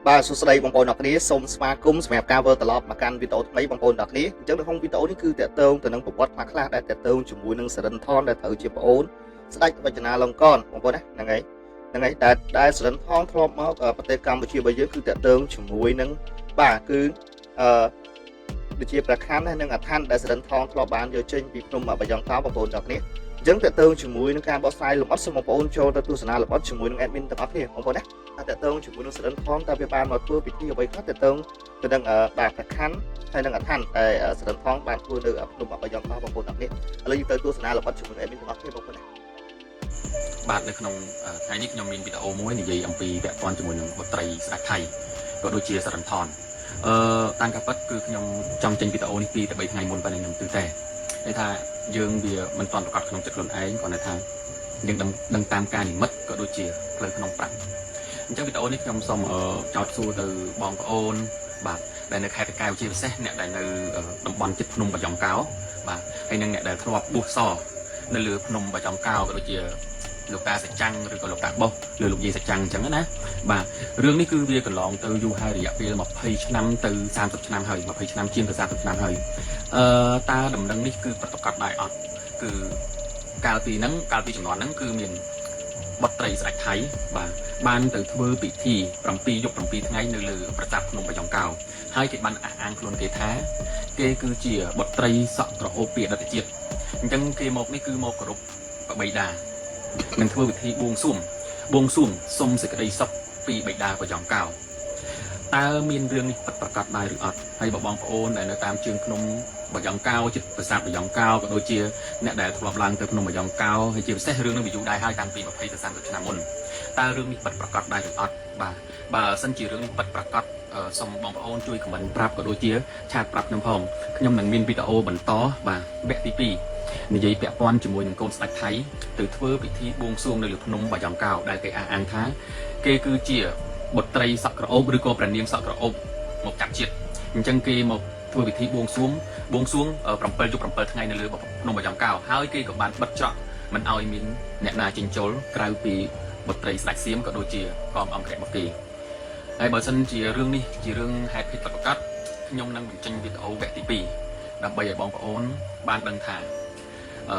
បាទសួស្តីបងប្អូនអរគ្នាសូមស្វាគមន៍សម្រាប់ការវិលត្រឡប់មកកាន់វីដេអូថ្មីបងប្អូនអរគ្នាអញ្ចឹងនៅក្នុងវីដេអូនេះគឺតកតងទៅនឹងប្រវត្តិខ្លះៗដែលតកតងជាមួយនឹងសរិនថនដែលត្រូវជាប្អូនស្ដេចវចនាលង្កនបងប្អូនណាហ្នឹងហើយហ្នឹងហើយដែលដែលសរិនថនធ្លាប់មកប្រទេសកម្ពុជារបស់យើងគឺតកតងជាមួយនឹងបាទគឺអឺដូចជាព្រះខ័ននិងអឋានដែលសរិនថនធ្លាប់បានយកចេញពីភ្នំបយ៉ងកោបងប្អូនអរគ្នាអញ្ចឹងតកតងជាមួយនឹងការបកស្រាយលម្អិតសូមបងប្អូនចូលទៅទស្សនាលម្អិតជាមួយនឹង admin ទាំងអស់គ្នាបងប្អូនណា តកតងជាមួយនឹងសរិនថនតើវាបានមកធ្វើពិធីអ្វីខ្លះតកតងទៅនឹងបាទប្រខណ្ឌហើយនឹងអឋានតែសរិនថនបានធ្វើនៅភ្នំបយ៉ងកោបងប្អូនទាំងនេះឥឡូវយើងទៅទស្សនាលម្អិតជាមួយ admin ទាំងអស់គ្នាបងប្អូនណា បាទនៅក្នុងថ្ងៃនេះខ្ញុំមានវីដេអូមួយនិយាយអំពីពាក់ព័ន្ធជាមួយនឹងបុត្រីស្ដេចថៃក៏ដូចជាសរិនថនអឺតាមការពិតគឺខ្ញុំចង់ចេញវីដេអូនេះពីតែ3ថ្ងៃមុនប៉ុន្តែខ្ញុំទិតែន័យថាយើងវាមិនទាន់ប្រកាសក្នុងចិត្តខ្លួនឯងគ្រាន់តែថាយើងដឹងដឹងតាមការនិមិត្តក៏ដូចជាផ្លូវក្នុងប្រាក់អញ្ចឹងវីដេអូនេះខ្ញុំសូមចោទសួរទៅបងប្អូនបាទដែលនៅខេត្តតាកែវជាពិសេសអ្នកដែលនៅតំបន់ជិតភ្នំបាយ៉ង់កោបាទហើយនិងអ្នកដែលធ្លាប់បួសសនៅលើភ្នំបាយ៉ង់កោក៏ដូចជា លោកតាសច្ចាំងឬក៏លោកតាបោះឬលោកយាយសច្ចាំងអញ្ចឹងណាបាទរឿងនេះគឺវាកន្លងទៅយូរហើយរយៈពេល20ឆ្នាំទៅ30ឆ្នាំហើយ20ឆ្នាំជាងទៅ30ឆ្នាំហើយអឺតើដំណឹងនេះគឺប្រកបដែរអត់គឺកាលពីហ្នឹងកាលពីចំនួនហ្នឹងគឺមានបុត្រីស្ដេចថៃបាទបានទៅធ្វើពិធី7យប់7ថ្ងៃនៅលើប្រាសាទភ្នំបាយ៉ង់កោហើយគេបានអះអាងខ្លួនគេថាគេគឺជាបុត្រីសក់ក្រអូបពីអតីតជាតិអញ្ចឹងគេមកនេះគឺមកគោរពបបិតា នឹងធ្វើពិធីបួងសួងបួងសួងសុំសេចក្តីសុខពីបិតាប្រយ៉ងកោតើមានរឿងនេះពិតប្រាកដដែរឬអត់ហើយបើបងប្អូនដែលនៅតាមជើងភ្នំបយ៉ងកោជិតប្រាសាទបយ៉ងកោក៏ដូចជាអ្នកដែលធ្លាប់ឡើងទៅភ្នំបយ៉ងកោហើយជាពិសេសរឿងនេះវាយូរដែរហើយតាំងពី20ទៅ30ឆ្នាំមុនតើរឿងនេះពិតប្រាកដដែរឬអត់បាទបើសិនជារឿងនេះពិតប្រាកដសូមបងប្អូនជួយខមមិនប្រាប់ក៏ដូចជាឆាតប្រាប់ខ្ញុំផងខ្ញុំនឹងមានវីដេអូបន្តបាទវគ្គទី2និយាយពាក់ព័ន្ធជាមួយនឹងកូនស្ដេចថៃទៅធ្វើពិធីបួងសួងនៅលើភ្នំបាយ៉ង់កោដែលគេអះអាងថាគេគឺជាបុត្រីសក់ក្រអូបឬក៏ព្រះនាងសក់ក្រអូបមកចាប់ជាតិអញ្ចឹងគេមកធ្វើពិធីបួងសួងបួងសួង7យប់7ថ្ងៃនៅលើភ្នំបាយ៉ង់កោហើយគេក៏បានបិទច្រកមិនឲ្យមានអ្នកណាចេញចូលក្រៅពីបុត្រីស្ដេចសៀមក៏ដូចជាកងអង្គរៈរបស់គេហើយបើសិនជារឿងនេះជារឿងហេតុពិតប្រាកដខ្ញុំនឹងបញ្ចេញវីដេអូវគ្គទី2ដើម្បីឲ្យបងប្អូនបានដឹងថា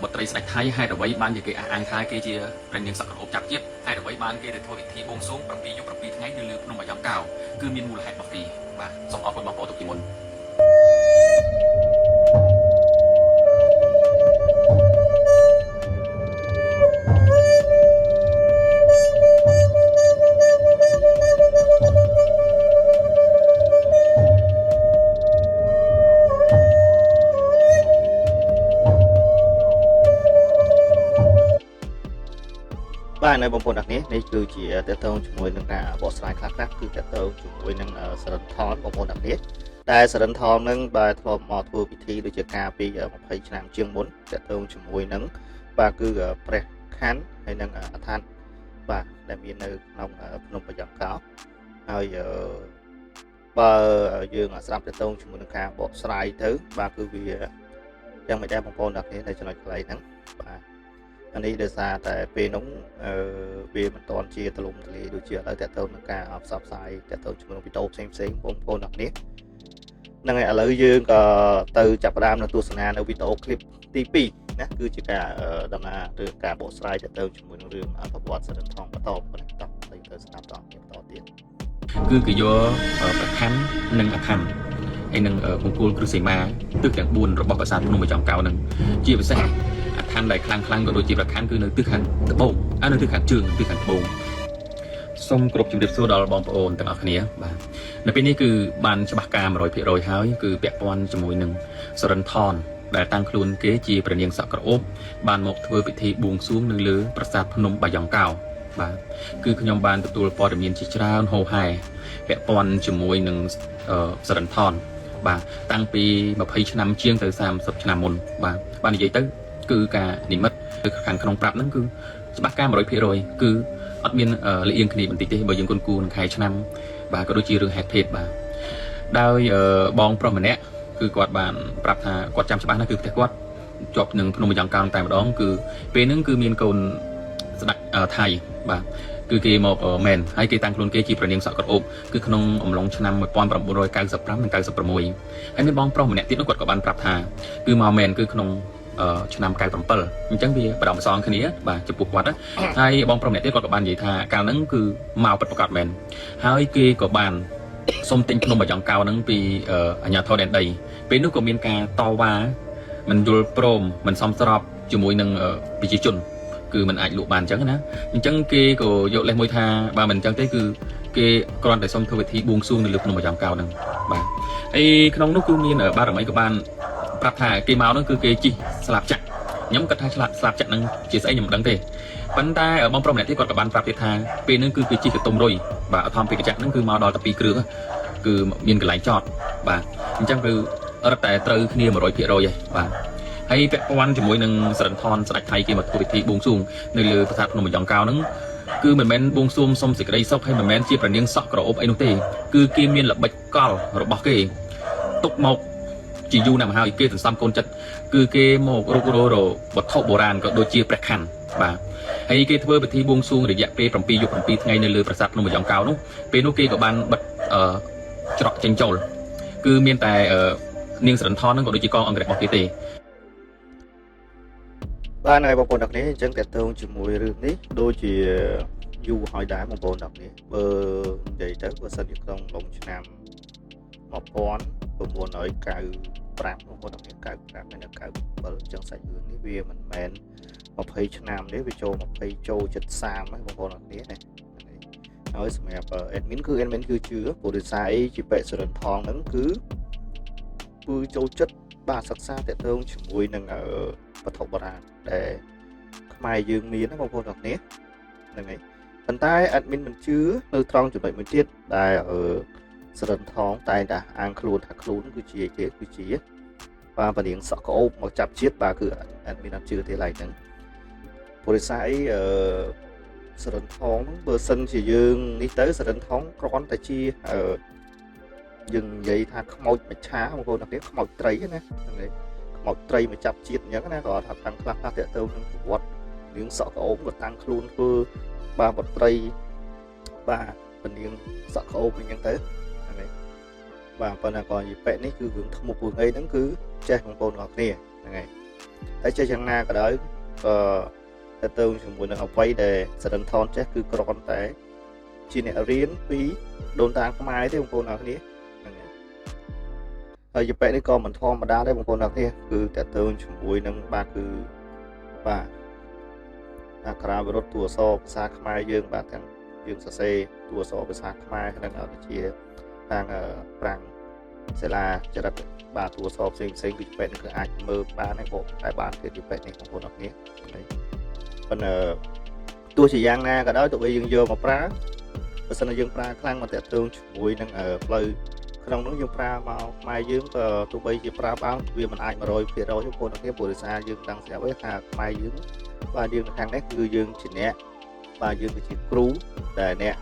បុត្រីស្ដេចថៃហេតុអ្វីបានជាគេអះអាងថាគេជាព្រះនាងសក់ក្រអូបចាប់ជាតិហេតុអ្វីបានគេទៅធ្វើពិធីបួងសួង7យប់7ថ្ងៃនៅលើភ្នំបាយ៉ង់កោគឺមានមូលហេតុរបស់គេបាទសូមអរគុណបងប្អូនទុកជាមុន បាទនៅបងប្អូនអរគ្នានេះគឺជាតកតងជាមួយនឹងការបកស្រាយខ្លះៗគឺតកតងជាមួយនឹងសរិនថនបងប្អូនអរគ្នាតែសរិនថននឹងបាទធ្លាប់មកធ្វើពិធីដូចជាការពី20ឆ្នាំជាងមុនតកតងជាមួយនឹងបាទគឺព្រះខ័នហើយនឹងអឋានបាទដែលមាននៅក្នុងភ្នំបយ៉ងកោហើយបើយើងស្ដាប់តកតងជាមួយនឹងការបកស្រាយទៅបាទគឺវាយ៉ាងមិនដែរបងប្អូនអរគ្នានៅចំណុចកន្លែងហ្នឹងបាទអានេះដោយសារតែពេលនោះអឺវាមិនទាន់ជាទលំទលាយដូចជាឥឡូវតើទៅនឹងការផ្សព្វផ្សាយតើទៅជាមួយនឹងវីដេអូផ្សេងផ្សេងបងប្អូនទាំងនេះហ្នឹងហើយឥឡូវយើងក៏ទៅចាប់ផ្ដើមនៅទស្សនានៅវីដេអូឃ្លីបទី2ណាគឺជាការដំណើរឬការបកស្រាយតើទៅជាមួយនឹងរឿងប្រវត្តិសរិនថងបន្តបងប្អូនតោះទៅទៅស្ដាប់តបន្តទៀត គឺគេយកប្រខ័ណ្ឌនិងអខណ្ឌហើយនឹងបង្គោលគ្រឹះសីមាទិសទាំង4របស់ប្រាសាទភ្នំបាយ៉ង់កោនឹងជាពិសេសអខណ្ឌដែលខ្លាំងខ្លាំងក៏ដូចជាប្រខ័ណ្ឌគឺនៅទិសខាងត្បូងនៅទិសខាងជើងទិសខាងត្បូងសូមគោរពជម្រាបសួរដល់បងប្អូនទាំងអស់គ្នាបាទនៅពេលនេះគឺបានច្បាស់ការ100%ហើយគឺពាក់ព័ន្ធជាមួយនឹងសរិនថនដែលតាំងខ្លួនគេជាព្រះនាងសក់ក្រអូបបានមកធ្វើពិធីបួងសួងនៅលើប្រាសាទភ្នំបាយ៉ង់កោបាទគឺខ្ញុំបានទទួលព័ត៌មានជាច្រើនហូរហែពាក់ព័ន្ធជាមួយនឹងសរិនថនបាទតាំងពី20ឆ្នាំជាងទៅ30ឆ្នាំមុនបាទបាទនិយាយទៅគឺការនិមិត្តគឺខាងក្នុងប្រាប់ហ្នឹងគឺច្បាស់ការ100%គឺអត់មានលៀងគ្នាបន្តិចទេបើយើងគុណគូនឹងខែឆ្នាំបាទក៏ដូចជារឿងហេតុភេទបាទដោយបងប្រុសម្នាក់គឺគាត់បានប្រាប់ថាគាត់ចាំច្បាស់ណាស់គឺផ្ទះគាត់ជាប់នឹងភ្នំបាយ៉ង់កោតែម្ដងគឺពេលហ្នឹងគឺមានកូនស្ដេចថៃបាទ គឺគេមកមែនហើយគេតាំងខ្លួនគេជាព្រះនាងសក់ក្រអូបគឺក្នុងអំឡុងឆ្នាំ1995និង96ហើយមានបងប្រុសម្នាក់ទៀតនោះគាត់ក៏បានប្រាប់ថាគឺមកមែនគឺក្នុងឆ្នាំ97អញ្ចឹងវាបដម្សងគ្នាបាទចំពោះគាត់ណាហើយបងប្រុសម្នាក់ទៀតគាត់ក៏បាននិយាយថាកាលហ្នឹងគឺមកពិតប្រាកដមែនហើយគេក៏បានសុំទិញភ្នំបាយ៉ង់កោហ្នឹងពីអាជ្ញាធរដែនដីពេលនោះក៏មានការតវ៉ាមិនយល់ព្រមមិនសមស្របជាមួយនឹងប្រជាជនគឺมันអាចលក់បានអញ្ចឹងណាអញ្ចឹងគេក៏យកលេសមួយថាបើមិនអញ្ចឹងទេគឺគេគ្រាន់តែសុំធ្វើពិធីបួងសួងនៅលើភ្នំបាយ៉ង់កោហ្នឹងបាទហើយក្នុងនោះគឺមានបារមីក៏បានប្រាប់ថាគេមកហ្នឹងគឺគេជិះស្លាបចក្រខ្ញុំគិតថាស្លាបស្លាបចក្រហ្នឹងជាស្អីខ្ញុំមិនដឹងទេប៉ុន្តែបងប្រុសម្នាក់ទៀតគាត់ក៏បានប្រាប់ទៀតថាពេលហ្នឹងគឺគេជិះកតុំរុយបាទអធមពីកញ្ចក់ហ្នឹងគឺមកដល់តែ2គ្រឿងគឺមានកន្លែងចតបាទអញ្ចឹងគឺរឹតតែត្រូវគ្នា100%ហើយបាទហើយពាក់ព័ន្ធជាមួយនឹងសរិនថនស្ដេចថៃគេមកធ្វើពិធីបួងសួងនៅលើប្រាសាទភ្នំបាយ៉ង់កោហ្នឹងគឺមិនមែនបួងសួងសុំសេចក្តីសុខហើយមិនមែនជាព្រះនាងសក់ក្រអូបអីនោះទេគឺគេមានល្បិចកលរបស់គេទុកមកជាយូរណាស់មកហើយគេសន្សំកូនចិត្តគឺគេមករករវត្ថុបុរាណក៏ដូចជាព្រះខ័នបាទហើយគេធ្វើពិធីបួងសួងរយៈពេល7យប់7ថ្ងៃនៅលើប្រាសាទភ្នំបាយ៉ង់កោនោះពេលនោះគេក៏បានបិទច្រកចេញចូលគឺមានតែនាងសរិនថនហ្នឹងក៏ដូចជាកងអង្គរក្សរបស់គេទេ បាទហើយបងប្អូនទាំងគ្នាអញ្ចឹងតកតងជាមួយរឿងនេះដូចជាយូរហើយដែរបងប្អូនទាំងគ្នាបើនិយាយទៅបើសិនជាក្នុងឡុងឆ្នាំ1995បងប្អូនទាំងគ្នា95ហើយនៅ97អញ្ចឹងសាច់រឿងនេះវាមិនមែន20ឆ្នាំទេវាចូល20ចូល73ហើយបងប្អូនទាំងគ្នាណាហើយសម្រាប់ admin គឺ admin គឺជឿព្រោះដោយសារអីជាបេសរិនថងហ្នឹងគឺគឺចូលចិត្តបាទសិក្សាតកតងជាមួយនឹងវត្ថុបុរាណដែលខ្មែរយើងមានណាបងប្អូនទាំងគ្នាហ្នឹងហើយប៉ុន្តែ admin មិនជឿនៅត្រង់ចំណុចមួយទៀតដែលអឺសរិនថងតែងតែអាងខ្លួនថាខ្លួនគឺជាគេគឺជាបាទពនាងសក់ក្អូបមកចាប់ជាតិបាទគឺ admin អត់ជឿទេឡើយហ្នឹងព្រោះដោយសារអីអឺសរិនថងហ្នឹងបើសិនជាយើងនេះទៅសរិនថងគ្រាន់តែជាអឺយើងនិយាយថាខ្មោចមច្ឆាបងប្អូនទាំងគ្នាខ្មោចត្រីណាហ្នឹងហើយខ្មោចត្រីមកចាប់ជាតិអញ្ចឹងណាក៏ថាតាំងខ្លះខ្លះតាក់ទៅនឹងប្រវត្តិនាងសក់ក្អូបក៏តាំងខ្លួនធ្វើបាទបត្រីបាទពនាងសក់ក្អូបអញ្ចឹងទៅហ្នឹងហើយបាទប៉ុន្តែក៏យីប៉ែនេះគឺរឿងធ្មប់រឿងអីហ្នឹងគឺចេះបងប្អូនទាំងអស់គ្នាហ្នឹងហើយតែចេះយ៉ាងណាក៏ដោយក៏តទៅជាមួយនឹងអ្វីដែលសរិនថនចេះគឺគ្រាន់តែជាអ្នករៀនពីដូនតាខ្មែរទេបងប្អូនទាំងអស់គ្នាហ្នឹងហើយហើយយីប៉ែនេះក៏មិនធម្មតាដែរបងប្អូនទាំងអស់គ្នាគឺតទៅជាមួយនឹងបាទគឺបាទអក្សរាវិរុទ្ធតួអក្សរភាសាខ្មែរយើងបាទទាំងយើងសរសេរតួអក្សរភាសាខ្មែរនិងដូចជាខាងប្រាំងសិលាចរិតបាទតួអក្សរផ្សេងផ្សេងគឺប៉ែនេះគឺអាចមើលបានហើយបកតែបានទៀតពីប៉ែនេះបងប្អូនអរគ្នាប៉ុន្តែទោះជាយ៉ាងណាក៏ដោយទោះបីយើងយកមកប្រើបើសិនជាយើងប្រើខ្លាំងមកតាក់ទងជាមួយនឹងផ្លូវក្នុងនោះយើងប្រើមកខ្មែរយើងក៏ទោះបីជាប្រើបានវាមិនអាច100%ទេបងប្អូនអរគ្នាព្រោះដោយសារយើងដឹងស្រាប់ហើយថាខ្មែរយើងបាទយើងនៅខាងនេះគឺយើងជាអ្នកបាទយើងគឺជាគ្រូដែលអ្នក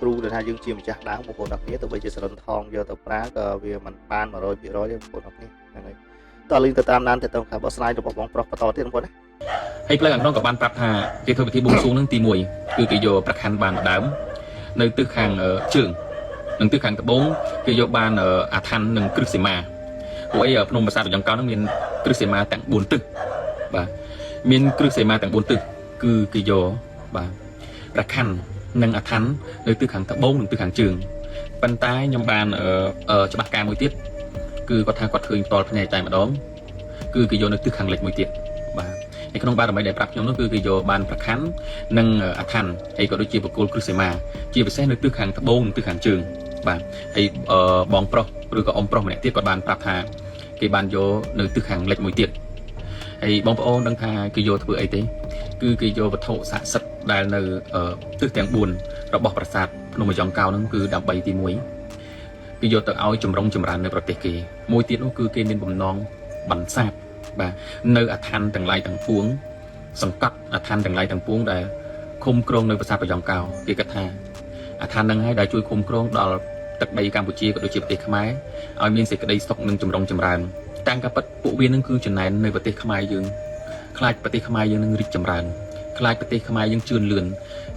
គ្រូដែលថាយើងជាម្ចាស់ដើមបងប្អូនអរគ្នាទោះបីជាសរិនថងយកទៅប្រើក៏វាមិនបាន100%ទេបងប្អូនអរគ្នាហ្នឹងហើយតើលីងទៅតាមដានទៅតាមការបកស្រាយរបស់បងប្រុសបន្តទៀតបងប្អូនណា ហើយផ្លូវខាងក្នុងក៏បានប្រាប់ថាគេធ្វើពិធីបួងសួងនឹងទី1គឺគេយកប្រខ័ណ្ឌបានម្ដើមនៅទិសខាងជើងនិងទិសខាងត្បូងគេយកបានអាឋាននិងគ្រឹះសីមាពួកអីភ្នំប្រាសាទបាយ៉ង់កោនឹងមានគ្រឹះសីមាទាំង4ទិសបាទមានគ្រឹះសីមាទាំង4ទិសគឺគេយកបាទប្រខ័ណ្ឌនិងអាឋាននៅទិសខាងត្បូងនិងទិសខាងជើងប៉ុន្តែខ្ញុំបានច្បាស់ការមួយទៀតគឺគាត់ថាគាត់ឃើញផ្ទាល់ភ្នែកតែម្ដងគឺគេយកនៅទិសខាងលិចមួយទៀតបាទនៅក្នុងបារមីដែលប្រាប់ខ្ញុំនោះគឺគេយកបានប្រខ័ណ្ឌនិងអឋានហើយក៏ដូចជាបកគលគ្រឹះសីមាជាពិសេសនៅទិសខាងត្បូងនិងទិសខាងជើងបាទហើយបងប្រុសឬក៏អ៊ំប្រុសម្នាក់ទៀតគាត់បានប្រាប់ថាគេបានយកនៅទិសខាងលិចមួយទៀតហើយបងប្អូនដឹងថាគេយកធ្វើអីទេគឺគេយកវត្ថុស័ក្តិសិទ្ធិដែលនៅទិសទាំង4របស់ប្រាសាទភ្នំបាយ៉ង់កោហ្នឹងគឺដើម្បីទី1គេយកទៅឲ្យចម្រុងចម្រើននៅប្រទេសគេមួយទៀតនោះគឺគេមានបំណងបន្សាបបាទនៅអឋានទាំងឡាយទាំងពួងសង្កត់អឋានទាំងឡាយទាំងពួងដែលឃុំគ្រងនៅប្រាសាទបាយ៉ង់កោគេគិតថាអឋាននឹងហើយដែលជួយឃុំគ្រងដល់ទឹកដីកម្ពុជាក៏ដូចជាប្រទេសខ្មែរឲ្យមានសេចក្តីសុខនិងចម្រុងចម្រើនតាំងការពិតពួកវានឹងគឺចំណែននៅប្រទេសខ្មែរយើងខ្លាចប្រទេសខ្មែរយើងនឹងរីកចម្រើន ខ្លាចប្រទេសខ្មែរយើងជឿនលឿន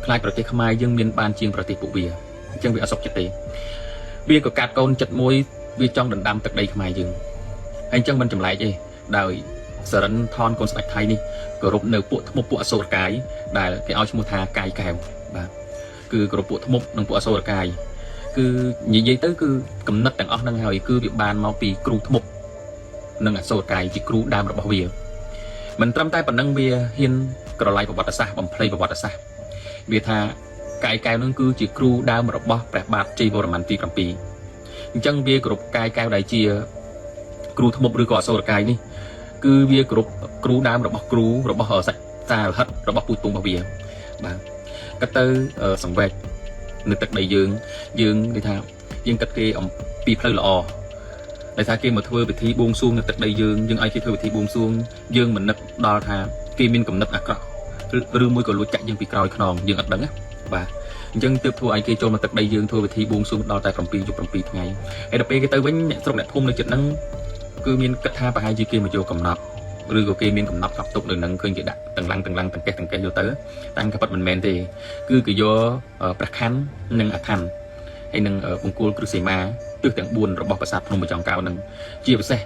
ខ្លាចប្រទេសខ្មែរយើងមានបានជាងប្រទេសពួកវាអញ្ចឹងវាអត់សុខចិត្តទេវាក៏កាត់កូនចិត្តមួយវាចង់ដណ្ដើមទឹកដីខ្មែរយើងហើយអញ្ចឹងមិនចម្លែកទេដោយសរិនថនកូនស្ដេចថៃនេះគោរពនៅពួកធ្មប់ពួកអសុរកាយដែលគេឲ្យឈ្មោះថាកាយកែវបាទគឺគោរពពួកធ្មប់និងពួកអសុរកាយគឺនិយាយទៅគឺកំណត់ទាំងអស់ហ្នឹងហើយគឺវាបានមកពីគ្រូធ្មប់និងអសុរកាយជាគ្រូដើមរបស់វាមិនត្រឹមតែប៉ុណ្ណឹងវាហ៊ានក្រឡៃប្រវត្តិសាស្ត្របំភ្លៃប្រវត្តិសាស្ត្រវាថាកាយកែវនឹងគឺជាគ្រូដើមរបស់ព្រះបាទជ័យវរ្ម័នទី7អញ្ចឹងវាគោរពកាយកែវដែលជាគ្រូធ្មប់ឬក៏អសុរកាយនេះគឺវាគោរពគ្រូដើមរបស់គ្រូរបស់សាច់សាលហិតរបស់ពូជពងរបស់វាបាទក៏ទៅសង្វេកនៅទឹកដីយើងយើងនិយាយថាយើងគិតគេអំពីផ្លូវល្អដោយសារគេមកធ្វើពិធីបួងសួងនៅទឹកដីយើងយើងឲ្យគេធ្វើពិធីបួងសួងយើងមិននឹកដល់ថាគេមានកំណត់អាក្រក់ឬមួយក៏លួចចាក់យើងពីក្រោយខ្នងយើងអត់ដឹងណាបាទអញ្ចឹងទើបធ្វើឲ្យគេចូលមកទឹកដីយើងធ្វើពិធីបួងសួងដល់តែ7យប់7ថ្ងៃហើយដល់ពេលគេទៅវិញអ្នកស្រុកអ្នកភូមិនៅជិតហ្នឹងគឺមានគិតថាប្រហែលជាគេមកយកកំណត់ឬក៏គេមានកំណត់កប់ទុកនៅនឹងឃើញគេដាក់ទាំងឡាំងទាំងឡាំងទាំងកេះទាំងកេះយកទៅតែក៏ពិតមិនមែនទេគឺគេយកព្រះខ័ននិងអឋានហើយនឹងបង្គោលគ្រឹះសីមាទិសទាំង4របស់ប្រាសាទភ្នំបញ្ចង់កោនឹងជាពិសេស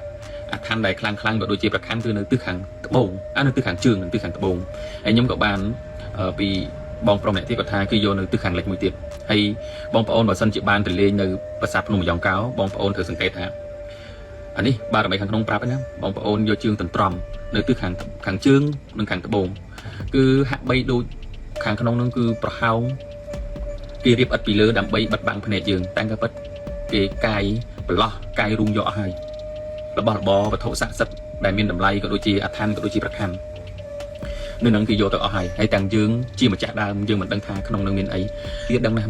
អឋានដែលខ្លាំងខ្លាំងក៏ដូចជាព្រះខ័នគឺនៅទិសខាងត្បូងអានៅទិសខាងជើងនិងទិសខាងត្បូងហើយខ្ញុំក៏បានពីបងប្រុសម្នាក់ទៀតគាត់ថាគឺយកនៅទិសខាងលិចមួយទៀតហើយបងប្អូនបើសិនជាបានទៅលេងនៅប្រាសាទភ្នំបញ្ចង់កោបងប្អូនត្រូវសង្កេតថាអានេះបារមីខាងក្នុងប្រាប់ណាបងប្អូនយកជើងទន្ទ្រាំនៅទិសខាងខាងជើងនិងខាងត្បូងគឺហាក់បីដូចខាងក្នុងនឹងគឺប្រហោងគេរៀបឥតពីលើដើម្បីបិទបាំងភ្នែកយើងតែក៏ពិតគេកាយប្រឡោះកាយរូងយកអស់ហើយរបស់របរវត្ថុស័ក្តិសិទ្ធិដែលមានតម្លៃក៏ដូចជាអឋានក៏ដូចជាប្រខ័ណ្ឌនៅនឹងគេយកទៅអស់ហើយហើយទាំងយើងជាម្ចាស់ដើមយើងមិនដឹងថាក្នុងនឹងមានអីវាដឹងណាស់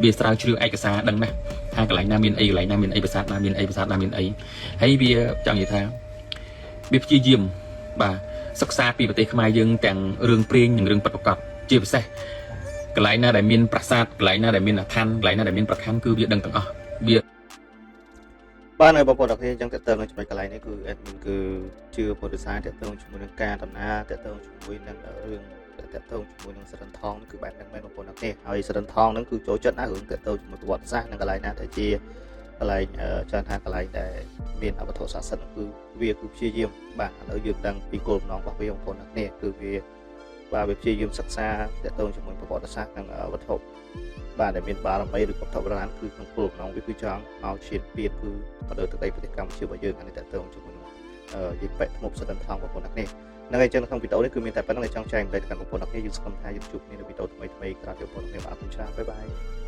វាស្រាវជ្រាវឯកសារដឹងណាស់ថាកន្លែងណាមានអីកន្លែងណាមានអីប្រាសាទណាមានអីប្រាសាទណាមានអីហើយវាចង់និយាយថាវាព្យាយាមបាទសិក្សាពីប្រទេសខ្មែរយើងទាំងរឿងព្រេងនិងរឿងពិតប្រាកដជាពិសេសកន្លែងណាដែលមានប្រាសាទកន្លែងណាដែលមានអឋានកន្លែងណាដែលមានប្រខ័ណ្ឌគឺវាដឹងទាំងអស់វា បាទនៅបងប្អូនទាំងគ្នាអញ្ចឹងតើតើនៅចំណុចកន្លែងនេះគឺ admin គឺជឿពុទ្ធសាសនាតើតើជាមួយនឹងការដំណើរតើតើជាមួយនឹងរឿងតើតើជាមួយនឹងសរិនថងគឺបែបហ្នឹងមែនបងប្អូនទាំងគ្នាហើយសរិនថងហ្នឹងគឺចូលចិត្តណាស់រឿងតើតើជាមួយប្រវត្តិសាស្ត្រនិងកន្លែងណាដែលជាកន្លែងច្រើនថាកន្លែងដែលមានអវត្ថុស័ក្តិសិទ្ធិគឺវាគឺព្យាយាមបាទឥឡូវយើងដឹងពីគោលបំណងរបស់វាបងប្អូនទាំងគ្នាគឺវាបាទវាព្យាយាមសិក្សាតើតើជាមួយប្រវត្តិសាស្ត្រនិងវត្ថុបាទដែលមានបារមីឬក៏វត្ថុបុរាណគឺក្នុងគោលបំណងវាគឺចង់មកឈានពៀនគឺមកលើទឹកដីប្រទេសកម្ពុជារបស់យើងអានេះតើតើជាមួយនឹងយីប៉ែកធ្មប់សរិនថងបងប្អូនទាំងគ្នាហ្នឹងហើយចឹងក្នុងវីដេអូនេះគឺមានតែប៉ុណ្្នឹងដែលចង់ចែករំលែកទៅកាន់បងប្អូនទាំងគ្នាយើងសង្ឃឹមថាយើងជួបគ្នានៅវីដេអូថ្មីៗក្រោយទៀតបងប្អូនទាំងគ្នាបាទអរគុណច្រើន bye bye.